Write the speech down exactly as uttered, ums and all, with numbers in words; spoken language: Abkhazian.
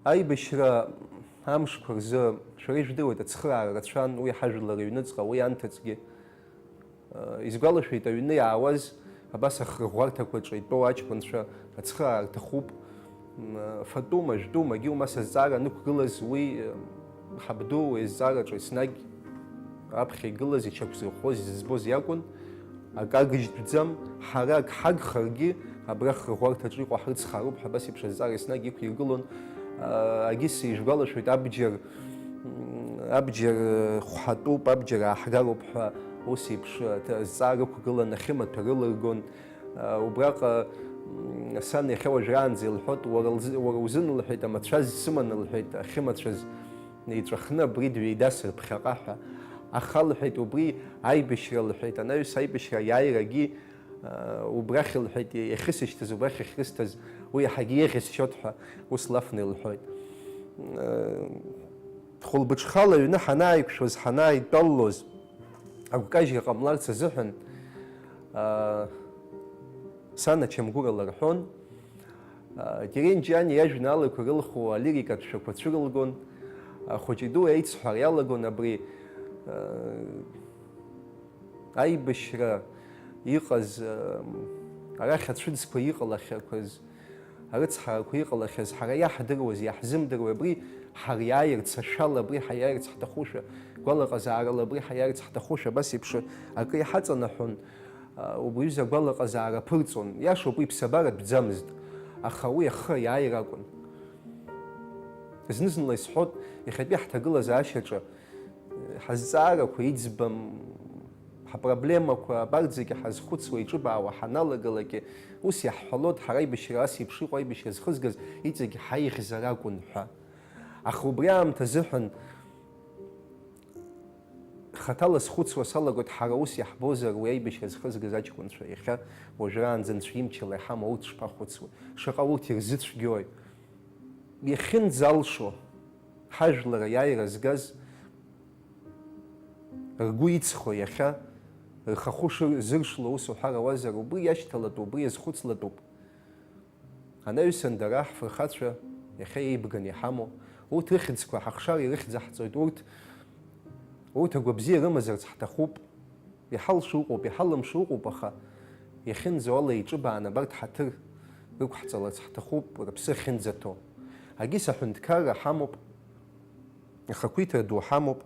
Аибашьра амшқәа рзы шәара ижәдыруеит, ацхыраара рацәан уи ҳажәлар рыҩныҵҟа, уи анҭыҵгьы. Изгәалашәеит, аҩны иаауаз абас ахырӷәӷәарҭақәаҿы итәоу аҷкәынцәа ацхыраара рҭахуп. Фатәума, жәтәума, егьиума сазҵаара анықәгылаз уи ҳабду уи азҵаараҿы еснагь аԥхьа игылаз, иҽақәзырхоз, изызбоз иакәын. Акы агыжьтәӡам, ҳара ак ҳагхаргьы, абра хырӷәӷәарҭаҿы иҟоу ҳрыцхраароуп ҳәа абас еиԥш азҵаара еснагь иқәиргылон. Агьыс ижәгәалашәоит, абџьар, абџьар хәҳатәуп, абџьар ааҳгароуп ҳәа ус еиԥш азҵаара ықәгылан, ахьымаҭәа рылыргон. Убраҟа сан иахьа уажәраанӡа илҳәоит, уара узын, лҳәеит, амацәаз сыманы, лҳәеит, ахьымацәаз неиҵәахны абри дҩеидасыр ԥхьаҟа ҳәа. Аха, лҳәеит, убри аибашьра, лҳәеит, анаҩс аибашьра аиааирагьы, убрахь, лҳәеит, иахьысышьҭыз, убрахь иахьрысҭаз, уи иаҳагьы еиӷьасшьоит ҳәа ус лафны илҳәоит. Хәылбыҽхала аҩны ҳанааиқәшәоз, ҳанааидтәалалоз, агәкажьра ҟамларц азыҳәан, сан ачамгәыр аларҳәон. Терен Џьиани иажәеинраалақәа ирылху алирикатә шәақәа цәырылгон, ахәыҷи-дуи аицҳәара иалагон абри, аибашьра иҟаз, арахь ацәыӡқәа иҟалахьақәаз, арыцҳарақәа иҟалахьаз, ҳара иаҳдыруаз, иаҳзымдыруа, абри ҳариааирц ашәала, абри ҳаиааирц ҳҭахушәа, гәалаҟазаарала абри ҳаиааирц ҳҭахушәа, абас еиԥш акы иҳаҵанаҳәон. Убри аҩыза агәалаҟазаара аԥырҵон. Иашоуп, уи ԥсабара тәӡамызт, аха уи ахы аиааира акәын. Зны-зынла исҳәот, иахьатәи ҳҭагылазаашьаҿы ҳазҵаарақәа иӡбам, ҳапроблемақәа абарҭ зегьы ҳазхәыцуа, иҿыбаауа ҳаналагалакгьы, ус иаҳҳәалот, ҳара аибашьра ас еиԥш иҟоу аибашьра зхызгаз иҵегь ҳаиӷьзар акәын ҳәа. Аха убри аамҭа азыҳәан, хаҭала схәыцуа салагоит, ҳара ус иаҳбозар, уи аибашьра зхызгаз аҷкәынцәа иахьа уажәраанӡа нцәа имчала иҳамоу урҭ шԥахәыцуеи? Шаҟа урҭ ирзыцәгьои? Иахьынӡалшо, ҳажәлар аиааира згаз, ргәы иҵхо иахьа, рхахәы шыр-, зыршло ус уҳәар ауазар, убри иашьҭалатәу, убри иазхәыцлатәуп. Анаҩсан дара, ҳфырхацәа, иахьа еибганы иҳамоу, урҭ рыхьӡқәа ҳахшара ирыхьӡаҳҵоит, урҭ, урҭ агәабзиа рымазарц ҳҭахуп. Иҳалшо ыҟоуп, иҳалымшо ыҟоуп, аха иахьынӡоу ала еиҿыбааны абарҭ ҳаҭыр рықәҳҵаларц ҳҭахуп, рыԥсы ахьынӡаҭоу. Агьыс аҳәынҭқарра ҳамоуп, ахақәиҭра ду ҳамоуп.